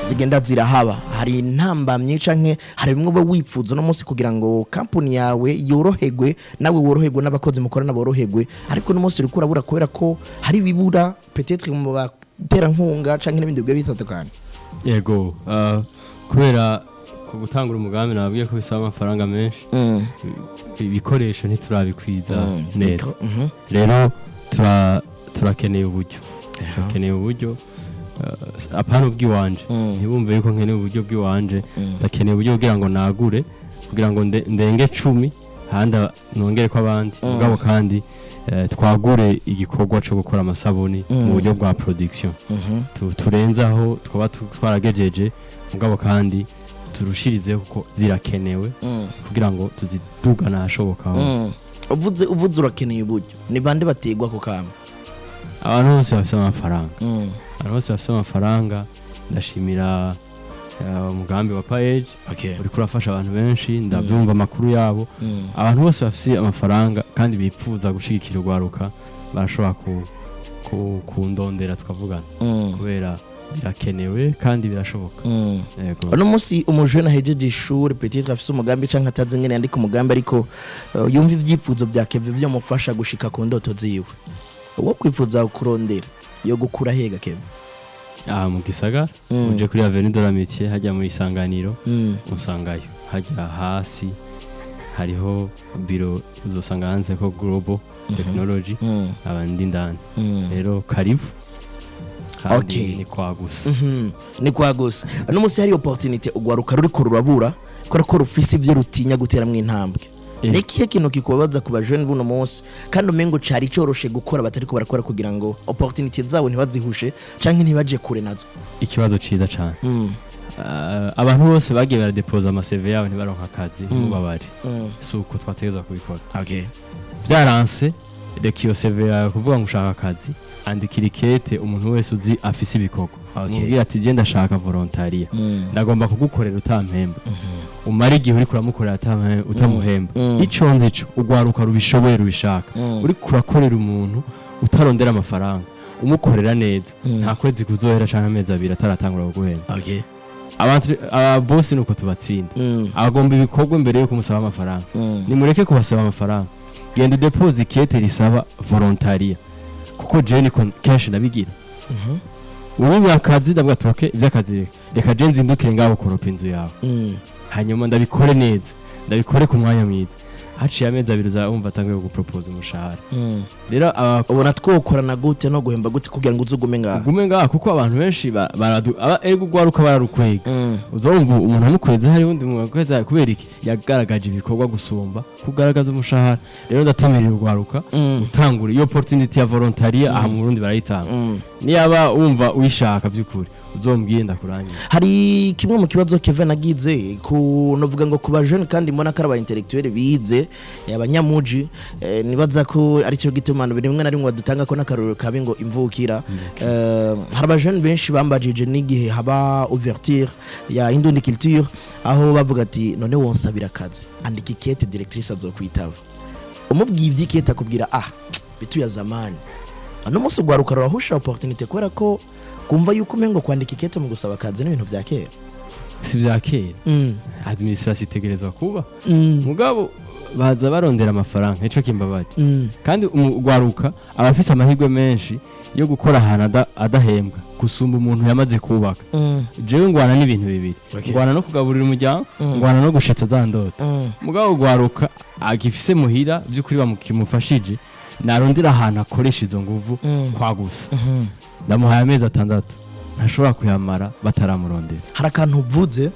zigenda zirahaba. Hari intambamyi canke hari bimwe uba wipfuza uno munsi kugira ngo kampuni yawe yoroherwe, nawe woroherwe, n'abakozi mukorana boroherwe, ariko uno munsi uriko urabura kubera ko hari ibibura, peut-être mu baterankunga canke n'ibindi bigiye bitandukanye. Yego, kubera ku gutangura umugambi nababwiye ko bisaba amafaranga menshi, ibikoresho ntiturabikwiza neza. Rero turakeneye uburyo, turakeneye uburyo, apana ubw'iwanje. Ntibumve yuko nkeneye uburyo bw'iwanje. Ndakeneye uburyo kugira ngo nagure, kugira ngo ndenge 10, handi nongere ko abandi. Mugabo kandi twagure igikorwa cyo gukora amasabuni mu buryo bwa production. Turenze aho twaba twaragejeje, mugabo kandi turushirizeho kuko zirakenewe, kugira ngo tuzidugane ahashoboka hose. Uvuze urakeneye uburyo, ni bande bategwa ako kama? Abantu bose bafite amafaranga, abantu bose bafite amafaranga. Ndashimira umugambi wa PAEEJ, uriko urafasha abantu benshi, ndabyumva amakuru yabo. Abantu bose bafite amafaranga kandi bipfuza gushigikira urwaruka barashobora kundondera tukavugana, kubera birakenewe kandi birashoboka. Yego. Uno munsi umujene ahejeje ishuri, peut-être afise umugambi canke atazi ingene yandika umugambi, ariko yumva ivyipfuzo bya Keve vyomufasha gushika ku ndoto ziwe, uwo kwifuza kurondera yo gukura hega, Keve? Aha mu gisagara, uje kuri Avenue de l'Amitié, hajya mu Isanganiro, usangayo hajya hasi hariho biro, uzosanga handitse ko Global Technology, abandi ndani. Rero karibu kandi ni kwagusa. Ni kwa gusa uno munsi hari opportunité ugwaruka ruriko rurabura kubera ko rufise ivyo rutinya guteramwo intambwe. Ni ikihe kintu kikubabaza ku bajene buno munsi kandi umengo cari coroshe gukora, batariko barakora kugira ngo opportunité zabo ntibazihushe canke ntibaje kure nazo? Ikibazo ciza cane. Abantu bose bagiye baradepoza ama CV yabo ntibaronka akazi, ntibubabare. Si uko twategerezwa kubikora. Byaranse, reka iyo CV yawe kuvuga ngo ushaka akazi, andikira ikete umuntu wese uzi afise ibikorwa, umubwire ati: "Je ndashaka volontariat, ndagomba kugukorera utampemba." Umara igihe uriko uramukorera utamuhemba. Ico nzi, ico ugwaruka rubishoboye rubishaka, uriko urakorera umuntu. Utarondera amafaranga, umukorera neza, nta kwezi kuzohera canke amezi 2 ataratangura kuguhemba. Abantu, ababosi, nuko tubatsinda. Agomba ibikorwa imbere yuko umusaba amafaranga. Nimureke kubasaba amafaranga. Genda udepose ikete risaba volontariat, kuko jewe niko kenshi ndabigira. Unyimye akazi, ndavuga ati: "Okay, ivy'akazi reka je nzindukire ngaho koropa inzu yawe, hanyuma ndabikore neza, ndabikore ku mwanya mwiza." Haciye amezi 2, uzumva atanguye gupropose umushahara. Rero aba Ubona twokorana gute no guhemba gute kugira ngo uzugume ngaha? Ugume ngaha, kuko abantu benshi ego ugwaruka bararukwega. Uzumva umuntu amukweze, hari undi mukweze kubera iki? Yagaragaje ibikorwa gusumba kugaragaza umushahara. Rero ndatumirira urwaruka gutangura iyo opportunity ya volontariat. Aha mu Burundi barayitanga. Niyaba wumva uyishaka by'ukuri, uzombwiye ndakurangira. Hari kimwe mu kibazo Kevin agize ku novuga ngo ku ba jeune, kandi mbona ko ari aba intellectuel bize, abanyamuji, nibaza ko ari cyo gituma rimwe na rimwe badutanga ko n'akarorero kabi ngo imvukira. Hari aba jeune benshi bambajije n'igihe haba ouverture ya Indundi Culture, aho bavuga ati: "None wonsabira akazi, andika ikete, directrice azokwitaba." Umubwiye ivy'ikete, akubwira: "Ah, bitu ya zamani." Ano munsi ugwaruka rurahusha opportunité kubera ko kumva yuko umengo kwandika ikete mu gusaba akazi n'ibintu vya kera. Si vya kera. Administration itegerezwa kuba, mugabo baza barondera amafaranga, nico kimbabaje. Kandi umugwaruka aba afise amahirwe menshi yo gukora ahantu adahembwa gusumba umuntu yamaze kubaka. Jewe ngwana n'ibintu bibiri: ngwana no kugaburira umuryango, ngwana no gushitsa za ndoto. Mugabo ugwaruka agifise muhira by'ukuri bamukimufashije, narondera ahantu akoresha izo nguvu kwa gusa. Ndamuhaye amezi 6, ntashobora kuyamara bataramurondera. Hari akantu uvuze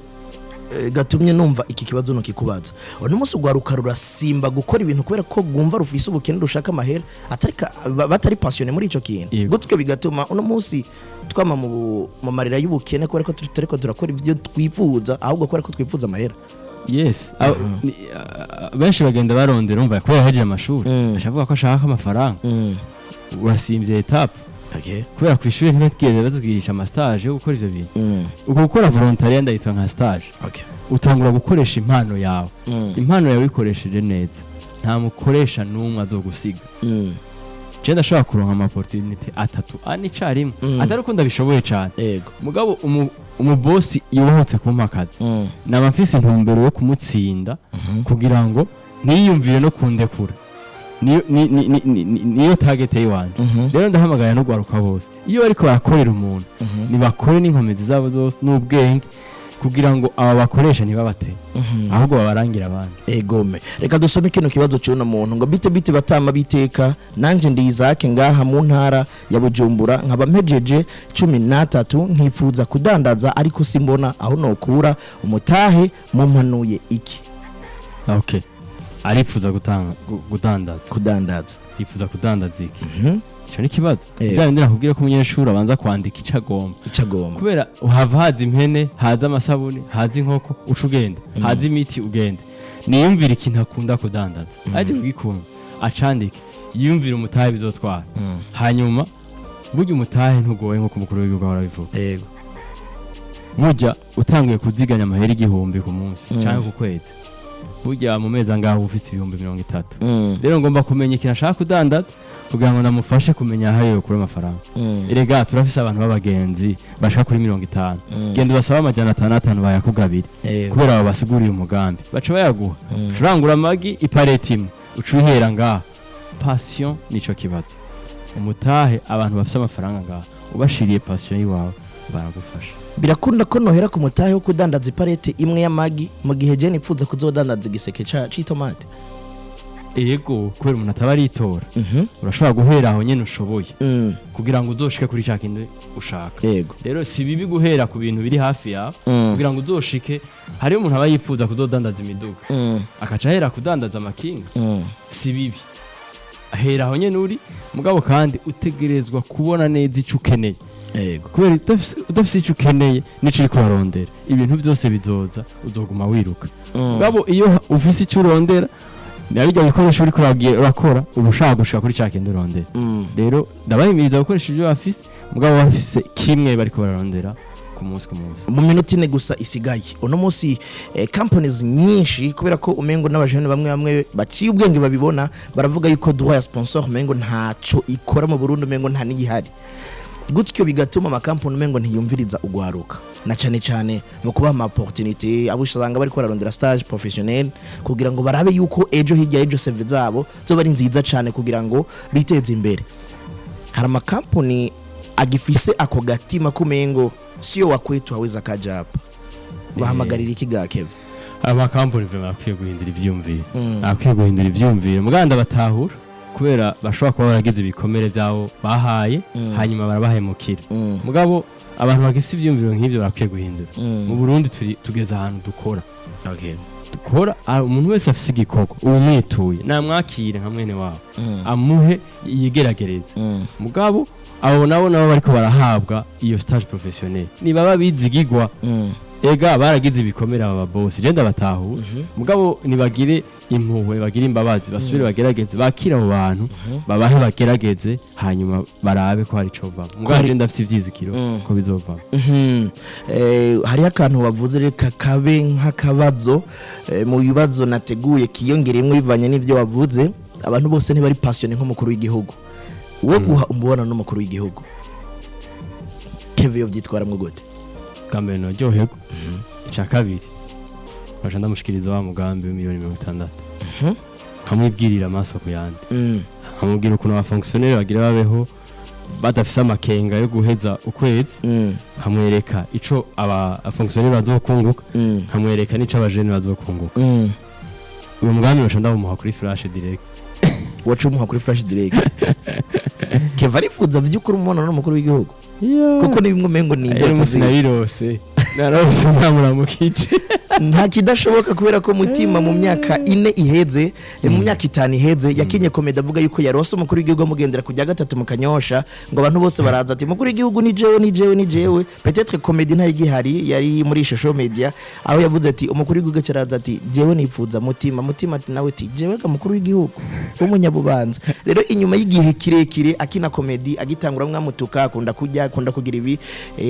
gatumye numva iki kibazo nokikubaza. Uno munsi ugwaruka rurasimba gukora ibintu kubera ko rwumva rufise ubukene, rushaka amahera, atari batari passionné muri ico kintu. Gutyo bigatuma uno munsi twama mu marira y'ubukene, kubera ko tutariko turakora ibyo twifuza, ahubwo kubera ko twifuza amahera. Yes. Benshi bagenda barondera, umva, kubera yahejeje amashuri, ashavuga ko ashaka amafaranga. Urasimbye étape, kubera ku ishuri ntibatwigeze batubwirisha ama stage yo gukora ivyo bintu. Uko gukora volontariat ndayitwa nka stage. Utangura gukoresha impano yawe. Impano yawe uyikoresheje neza, nta mukoresha n'umwe azogusiga. Je ndashobora kuronka ama opportunité atatu, ane icarimwe, atari uko ndabishoboye cane, mugabo umubosi yubahutse kumpa akazi, naba mfise intumbero yo kumutsinda kugira ngo ntiyiyumvire no kundekura. Niyo target yiwanje. Rero ndahamagara no gwaruka bose, iyo bariko barakorera umuntu, nibakore n'inkomezi zabo zose n'ubwenge, kugira ngo aba bakoresha ntibabate, ahubwo babarangire abandi. Egome, reka dusome kino kibazo cy'uno muntu ngo: "Bite bite batama biteka, nanje ndi Isaac ngaha mu ntara ya Bujumbura, nkaba mpejeje 13, nkifuza kudandaza ariko simbona aho nokura umutahe, mumpanuye iki?" Okay, aripfuza gutanga kudandaza. Kudandaza. Yifuza kudandaza iki? Ico ni ikibazo. Bya bindi nakubwira ko umunyeshuri abanza kwandika ico agomba. Ico agomba. Kubera hava haza impene, haza amasabuni, haza inkoko, uca ugenda, haza imiti, ugenda. Niyumvira ikintu akunda kudandaza, aje kugikunda, acandike, yiyumvire umutahe bizotwara. Hanyuma burya umutahe ntugoye nkuko umukuru w'igihugu ahora abivuga. Burya utanguye kuziganya amahera 1000 ku munsi canke ku kwezi, burya mu mezi angahe uba ufise 30,000. Rero ngomba kumenya ikintu ashaka kudandaza kugira ngo ndamufashe kumenya aho yokura amafaranga. Erega turafise abantu b'abagenzi bashika kuri 50. Genda ubasabe 600 bayakugabire. Kubera abo basiguriye umugambi, baca bayaguha. Ucurangura amagi ipareti imwe, uca uhera ngaha. Passion nico kibazo. Umutahe, abantu bafise amafaranga ngaha, ubashiriye passion yiwawe baragufasha. Birakunda ko nohera ku mutahe wo kudandaza iparete imwe y'amagi mu gihe je nipfuza kuzodandaza igiseke c'itomate? Ego, kubera umuntu ataba aritora, urashobora guhera aho nyene ushoboye kugira ngo uzoshike kuri ca kindi ushaka. Rero si bibi guhera ku bintu biri hafi yawe kugira ngo uzoshike. Hariho umuntu aba yifuza kuzodandaza imiduga, akaca ahera kudandaza amakinga. Si bibi, hera aho nyene uri. Mugabo kandi utegerezwa kubona neza ico ukeneye, kubera udafise ico ukeneye nico uriko urarondera, ibintu byose bizoza, uzoguma wiruka. Mugabo iyo ufise ico urondera, na bijya bikoresho uriko urakora, uba ushaka gushika kuri ca kindi urondera. Rero ndabahimiriza gukoresha ibyo bafise, mugabo bafise kimwe bariko bararondera. Ku munsi ku munsi. Mu minota 4 gusa isigaye, uno munsi companies nyinshi, kubera ko umengo n'abajene bamwe bamwe baciye ubwenge babibona, baravuga yuko droit ya sponsor umengo ntaco ikora mu Burundi, umengo nta n'igihari gutyo, bigatuma amakampani umengo ntiyumviriza ugwaruka, na cane cane mu kubaha ama opportunité. Abo usanga bariko bararondera stage professionnel kugira ngo barabe yuko ejo hirya y'ejo CV zabo zoba ari nziza cane kugira ngo biteze imbere. Hari amakampani agifise ako gatima kumengo sio wakwetu haweza kaja hapa. Bahamagarira iki ga Kevin? Amakampani vraiment akwiye guhindura ivyumviro, akwiye guhindura ivyumviro. Muganda batahura kubera bashobora kuba baragize ibikomere byabo bahaye, hanyuma barabahemukira. Mugabo abantu bagifite ivyumviro nk'ivyo barakwiye guhindura. Mu Burundi turi tugeze ahantu dukora, dukora. Umuntu wese afise igikorwa uwumwituye namwakire nka mwene wabo, amuhe yigeragereze. Mugabo abo nabo bariko barahabwa iyo stage professionnel nibaba bizigigwa. Ega baragize ibikomere aba babosi, je ndabatahura. Mugabo nibagire impuhwe, bagire imbabazi, basubire bagerageze bakira abo bantu, babahe bagerageze, hanyuma barabe ko hari ico vamo. Mugabo je ndafise ivyizigiro ko bizovamo. Hariho akantu wavuze, reka kabe nk'akabazo mu bibazo nateguye kiyongereyemo bivanye n'ibyo wavuze. Abantu bose ntibari passionné nk'umukuru w'igihugu. Wo guha umubonano n'umukuru w'igihugu, Kevin, yo vyitwaramwo gute? Bwa mbere noryoherwa. Icya kabiri, nkaca ndamushikiriza wa mugambi w'imiliyoni 60, nkamwibwirira amaso ku yandi, nkamubwira ukuntu abafonctionnaire bagira babeho badafise amakenga yo guheza ukwezi, nkamwereka ico aba fonctionnaire bazokunguka, nkamwereka n'ico abajene bazokunguka. Uwo mugambi baca ndawumuha kuri flash direct. Waca umuha kuri flash direct. Kevin arifuza vy'ukuri umubonano n'umukuru w'igihugu, kuko ni bimwe umengo ni rero indoto umunsi ziwe. Nabirose, narose ntamuramukije. Nta kidashoboka, kubera ko Mutima mu myaka 4 iheze, mu myaka 5 iheze, yakinye comédie avuga yuko yarose umukuru w'igihugu amugendera kujya gatatu mu Kanyosha, ngo abantu bose baraza ati: "Umukuru w'igihugu ni jewe, ni jewe, ni jewe." Peut-être comédie ntayigihari, yari muri social media, aho yavuze ati umukuru w'igihugu cyaraza ati: "Jewe nipfuza Mutima." Mutima ati nawe ati: "Jewe ga mukuru w'igihugu w'umunyabubanza." Rero inyuma y'igihe kirekire akina comédie, agitangura mwamutuka, akunda kujya, akunda kugira ibi,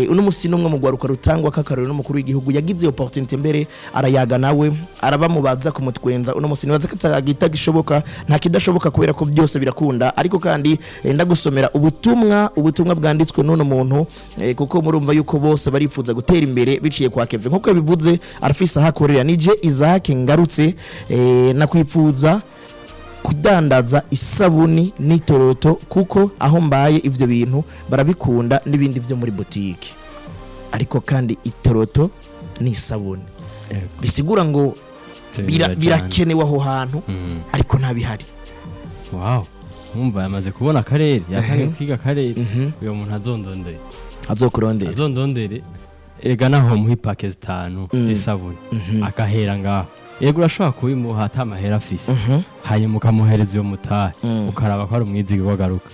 uno musi n'umwe mu gwaruka rutangwa k'akarorero n'umukuru w'igihugu yagize opportunité mbere arayaga nawe, arabamubaza kumutwenza. Uno musi nibaza ko atagita gishoboka, nta kidashoboka, kubera ko byose birakunda. Ariko kandi ndagusomera ubutumwa bwanditswe n'uno muntu, kuko murumva yuko bose baripfuza gutera imbere biciye kwa Kevin. Nkuko yabivuze, arafise aho akorera. Nije Isaac ngarutse, nakwipfuza kudandaza isabuni n'itoroto, kuko aho mbaye ivyo bintu barabikunda n'ibindi vyo muri butike. Ariko kandi itoroto n'isabuni bisigura ngo birakenewe aho hantu, ariko ntabihari. Wow, mwumva yamaze kubona akarere, yatangiye kwiga akarere. Uyo muntu azondondere. Azokurondera. Azondondere. Erega naho muha ipake 5 z'isabuni akahera ngaho, yego urashobora kubimuha ata mahera afise, hanyuma ukamuhereza uyo mutahe, ukaraba ko ari umwizigirwa agaruka.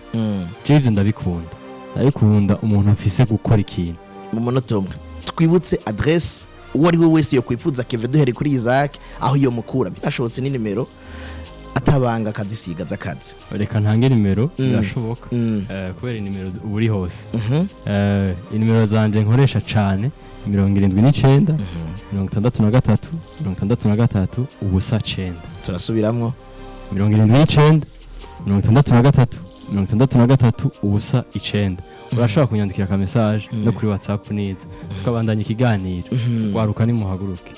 Jewe ivyo ndabikunda, ndabikunda umuntu afise gukora ikintu. Mu munota umwe, twibutse adresse, uwo ari we wese yokwifuza Kevin, duhere kuri Isaac, aho iyo mukura binashobotse n'inimero atabanga akazisiga z'akazi. Reka ntange nimero, birashoboka. Kubera inimero uba uri hose. Inimero zanje nkoresha cane: 79 63 63 0 9. Turasubiramwo. 79 63 63 0 9. Urashobora kunyandikira aka message no kuri WhatsApp neza, tukabandanya ikiganiro. Waruka nimuhaguruke.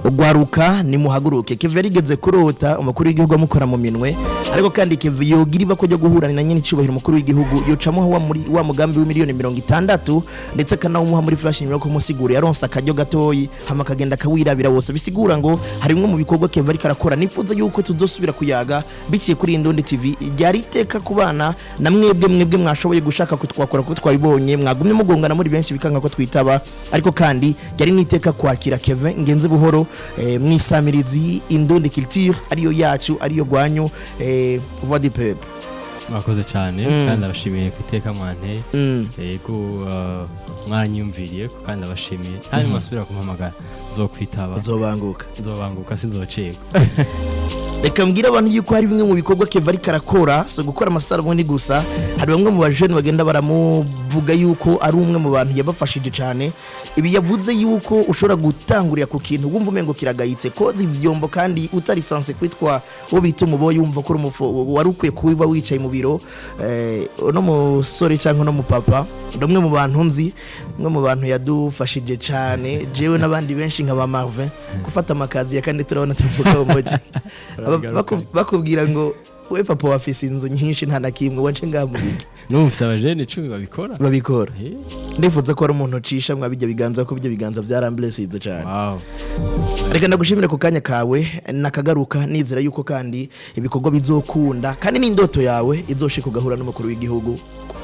Ugwaruka nimuhaguruke. Kevin yarigeze kurota umukuru w'igihugu amukora mu minwe. Ariko kandi Kevin yogira iba kujya guhura na nyine icubahiro umukuru w'igihugu, yocamo wa muri wa mugambi w'imiliyoni 60, ndetse akanawumuha muri flash nyuma yo kumusigura yaronse akaryo gatoyi, hama akagenda akawirabira wose. Bisigura ngo hari bimwe mu bikorwa Kevin ariko arakora. Nipfuza yuko tuzosubira kuyaga biciye kuri Indundi TV. Ryari iteka kubana na mwebwe, mwebwe mwashoboye gushaka kutwakora, kuko twabibonye mwagumye mugongana muri benshi bikanga ko twitaba. Ariko kandi ryari n'iteka kwakira Kevin Ngenze Buhoro mwisamirizi Indundi Culture, ariyo yacu, ariyo gwanyu, Voix du Peuple. Mwakoze cyane, kandi ndabashimiye ku iteka mwanteye. Yego, mwanyumviriye, kandi ndabashimiye. Kandi mwasubira kumpamagara nzokwitaba. Uzobanguka. Nzobanguka, sinzocegwa. Reka mbwire abantu yuko hari bimwe mu bikorwa Kevin ariko arakora, si gukora amasarabuni gusa. Hari bamwe mu bajene bagenda baramuvuga. Bavuga yuko ari umwe mu bantu yabafashije cyane. Ibi yavuze yuko ushobora gutangurira ku kintu wumva umengo kiragayitse, koza ivyombo, kandi utari censé kwitwa uwo bita umuboyi, wumva ko uri wari ukwiye kuba wicaye mu biro. Uno musore cyangwa uno mupapa ni umwe mu bantu nzi, umwe mu bantu yadufashije cyane, jewe n'abandi benshi nka ba Marvin, gufata amakazi ya kandi turabona tuvuga mu mujyi. Bakubwira ngo we papa wafise inzu nyinshi, nta na kimwe wace ngaha mu bigi. N'ubu mfise abajene 10 babikora. Babikora. Ndifuza ko ari umuntu ucisha mwa bijya biganza, ko bijya biganza byaramblesize cyane. Reka ndagushimire ku kanya kawe, nakagaruka. Nizera yuko kandi ibikorwa bizokunda, kandi n'indoto yawe izoshika ugahura n'umukuru w'igihugu.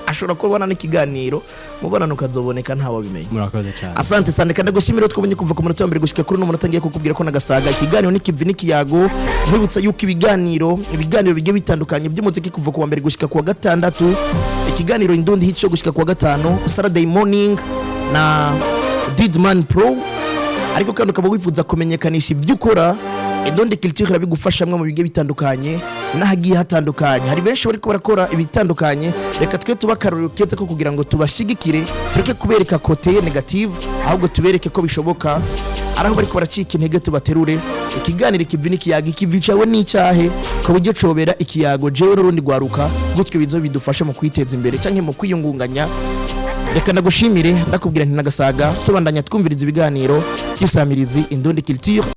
Ashobora kubona n'ikiganiro mubonano ukazoboneka, ntawe wabimenye. Murakoze cyane. Asante sana, kandi ndagushimire. Twabonye kuva ku munota wa mbere gushika kuri uno munota. Ngiye kukubwira ko nagasaga ikiganiro n'ikivi n'ikiyago. Nkwibutsa yuko ibiganiro bigiye bitandukanye by'umuziki kuva ku wa mbere gushika ku wa gatandatu, ikiganiro Indundi Hit Show gushika ku wa gatanu, Saturday Morning na Didman Pro. Ariko kandi ukaba wifuza kumenyekanisha ibyo ukora, Indundi Culture irabigufashamwe mu bigiye bitandukanye n'ahagiye hatandukanye. Hari benshi bariko barakora ibitandukanye. Reka twe tuba akarorero keza ko kugira ngo tubashigikire, tureke kubereka côté négative, ahubwo tubereke ko bishoboka. Ari aho bariko baracika intege, tubaterure. Ikiganiro Ikivi n'ikiyago, ikivi cawe n'icyahe ku buryo cobera ikiyago jewe n'urundi rwaruka, gutyo bizo bidufasha mu kwiteza imbere canke mu kwiyungunganya. Reka ndagushimire, ndakubwira nti nagasaga. Tubandanya twumviriza ibiganiro by'isamirizi Indundi Culture.